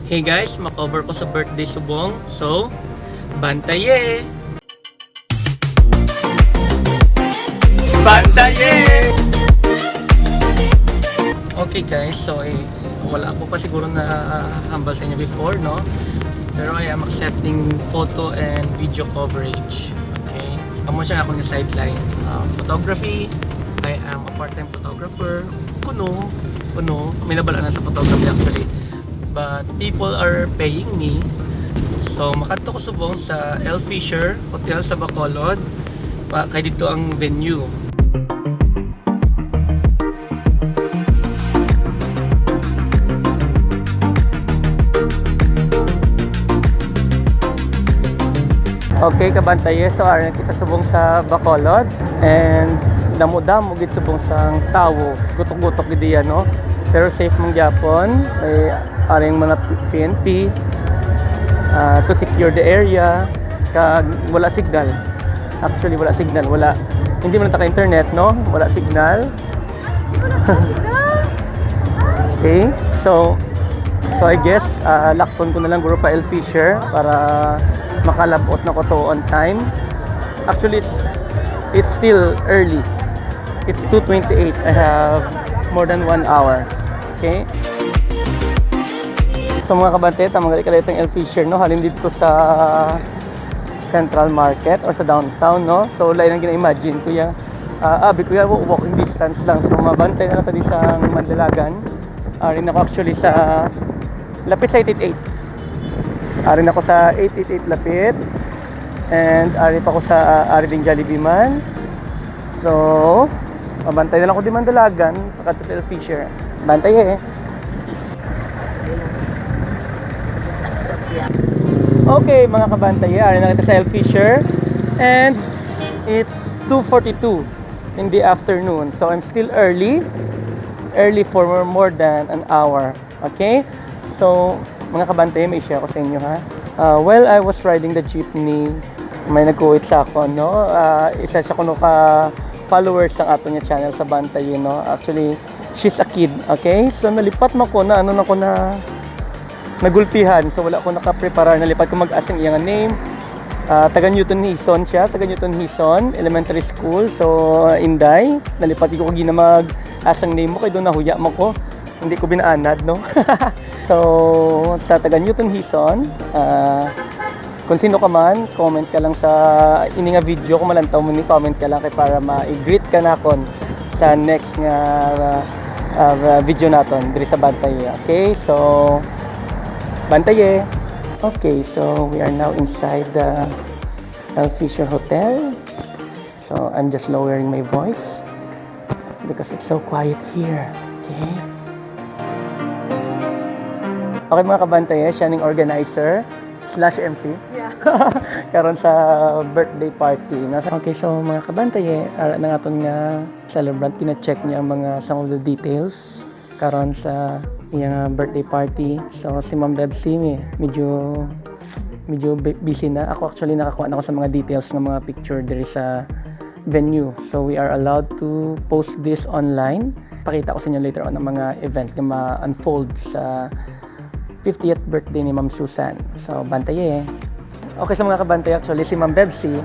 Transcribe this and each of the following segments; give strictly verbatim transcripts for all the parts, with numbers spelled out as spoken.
Hey guys, makover ko sa birthday subong. So, bantaye! Bantaye! Okay guys, so eh, wala ako pa siguro na hambal sa inyo before, no? Pero I am accepting photo and video coverage. Okay? Amo siya akong sideline. Ah, photography, I am a part-time photographer. Kuno, kuno, may nabalaan sa photography actually. But people are paying me. So, makadto ko subong sa L Fisher Hotel sa Bacolod. Pa, kay dito ang venue. Okay, kabantaye, so ari na kita subong sa Bacolod and damo-damo gid subong sang tawo, gutok-gutok gid diya, no? Pero safe man gyapon, may aring mga P N P ah, to secure the area, kag wala signal. Actually, wala signal, wala. Hindi man taka internet, no? Wala signal. Okay, so so I guess ah, lakton ko na lang guro pa L Fisher para makalabot na ko to on time. Actually, it's, it's still early. It's two twenty-eight. I have more than one hour. Okay? So mga kabante, tama gali ka itong L Fisher, no? Halin dito sa Central Market or sa downtown, no? So lain ang gina-imagine ko ya. Ah, abi ko ya, wa- walking distance lang. So mabantay na natin isang Mandalagan. Ari na ko actually sa lapit sa eight eight eight. Ari na ko sa eight eight eight lapit. And ari pa ko sa ah, ari ding Jollibee man. So, mabantay na lang ko di Mandalagan, pakadto sa L Fisher. Bantay eh. Okay, mga kabantay, ari na kita sa L Fisher. And it's two forty-two in the afternoon. So, I'm still early. Early for more, more than an hour. Okay? So, mga kabantay, may share ko sa inyo, ha? Ah, while I was riding the jeepney, may nagkuwit sa akon, no? Ah, isa siya kuno ka followers sang ato nga channel sa Bantay, no? Actually, she's a kid, okay? So, nalipat man ko na, ano na ko na, nagulpihan. So, wala ko nakapreparar. Nalipat ko mag-ask ang iyang name. Ah, taga Newton Hison siya, taga Newton Hison Elementary School. So, Inday, nalipat ko gina mag-ask ang name mo, kay doon nahuya mo ko. Hindi ko binaanad, no? So, sa taga Newton Hison, ah, kung sino ka man, comment ka lang sa ini nga video. Kung malantaw mo ni, comment ka lang kay para ma-greet ka nakon sa next nga ah, ah, video naton diri sa Bantay. Okay, so Bantay eh. Okay, so we are now inside the El Fisher Hotel. So I'm just lowering my voice because it's so quiet here. Okay? Okay, mga kabantay, eh, siya ning organizer slash M C. Yeah. Karon sa birthday party. Nasa, okay, so mga kabantay, eh, ara na nga aton nga celebrant, pina-check niya ang mga, some of the details karon sa iyang birthday party. So si Ma'am Bebsi, eh, medyo medyo bu- busy na. Ako actually nakakuha na ako sa mga details ng mga picture diri sa venue. So we are allowed to post this online. Pakita ko sa inyo later on ang mga event nga ma-unfold sa fiftieth birthday ni Ma'am Susan. So, bantaye. Okay, sa mga kabantay, actually, si Ma'am Bebsi,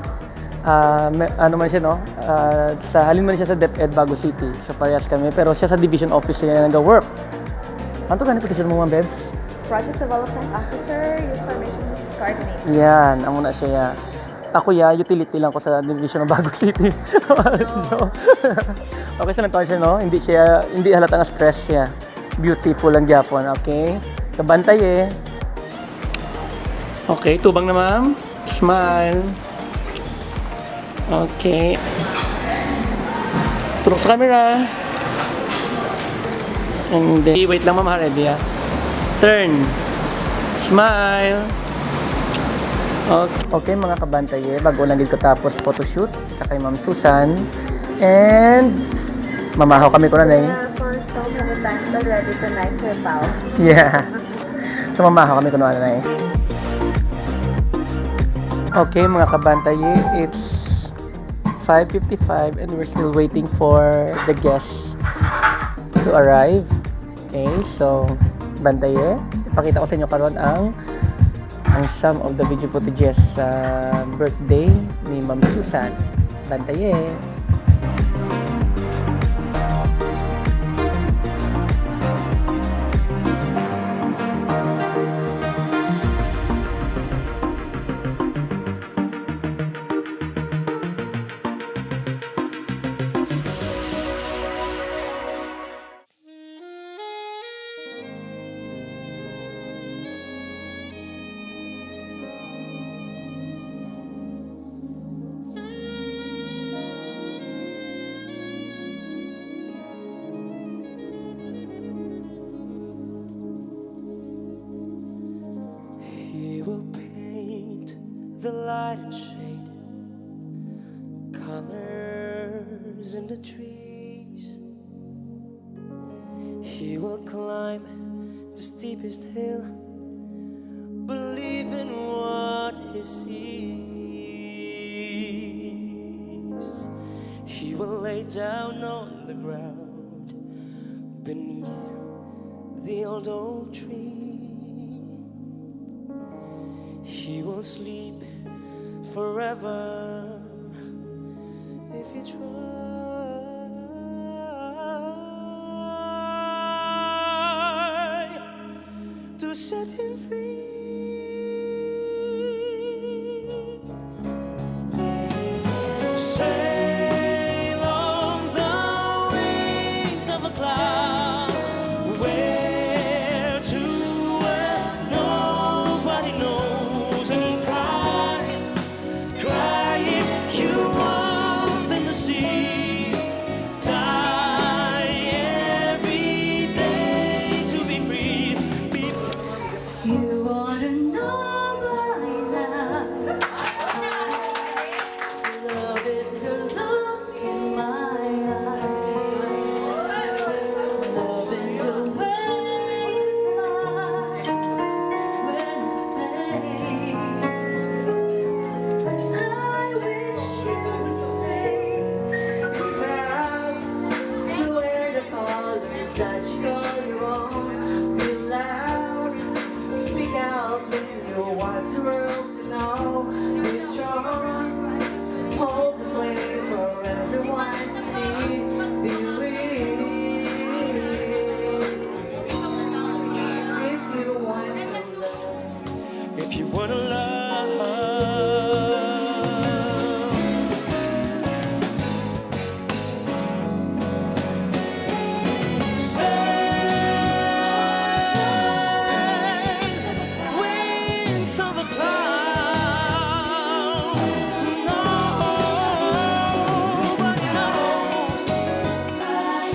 ah, may- ano man siya, no? Ah, sa halin man siya sa DepEd Bago City. So, parehas kami. Pero siya sa division office siya nag-work. Ano to gani position mo, Ma'am Bebs? Project Development Officer, Youth Formation Coordinator. Yan, amo na siya. Ako ya, utility lang ko sa division ng Bago City. No. Okay, sa nagtawag siya, no? Hindi siya, hindi halata nga stress siya. Beautiful lang gyapon, okay? So, bantay eh. Okay, tubang na, ma'am. Smile. Okay. Turok sa camera. And then, wait lang, ma'am, ha, ready, ah. Turn. Smile. Okay, okay, mga kabantaye, bago lang gid ko tapos photoshoot sa kay Ma'am Susan. And mamahaw kami ko na, Nay. There are for so many times already tonight, Sir Pao. Yeah. So, mamahaw kami ko na, Nay. Okay, mga kabantaye, it's five fifty-five and we're still waiting for the guests to arrive. Okay, so, bantaye. Pakita ko sa inyo karon ang ang some of the video footages sa birthday ni Ma'am Susan. Bantaye! He will paint the light and shade, colors in the trees. He will climb the steepest hill, believe in what he sees. He will lay down on the ground beneath the old oak tree. He will sleep forever if you try to set him free. Sail on the wings of a cloud, where to, where nobody knows, and cry, cry if you want them to see. Die every day to be free. Be- You ought to know by now. Love is the look in my eye. Love in the way you smile when you say, "I wish you would stay." Be proud to wear the colors that you call your own. Be loud, speak out when you want the world to know. Be strong, hold the flame for everyone to see. Be real if you want to love. If you wanna love, say, wings of a cloud. Nobody knows. Cry.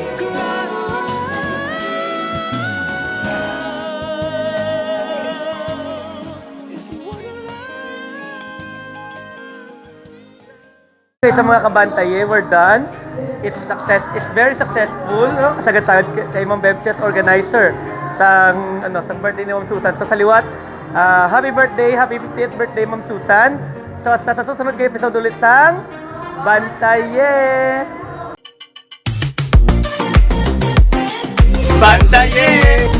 If you wanna love. Okay, sa mga kabantaye, we're done. It's success, it's very successful, no? Kasagad-sagad kay, kay Ma'am Bebs as organizer sang, ano, sang birthday ni Ma'am Susan. So, sa liwat, ah, happy birthday, happy fiftieth birthday, Ma'am Susan. So, hasta sa susunod nga episode ulit sang Bantaye! Bantaye!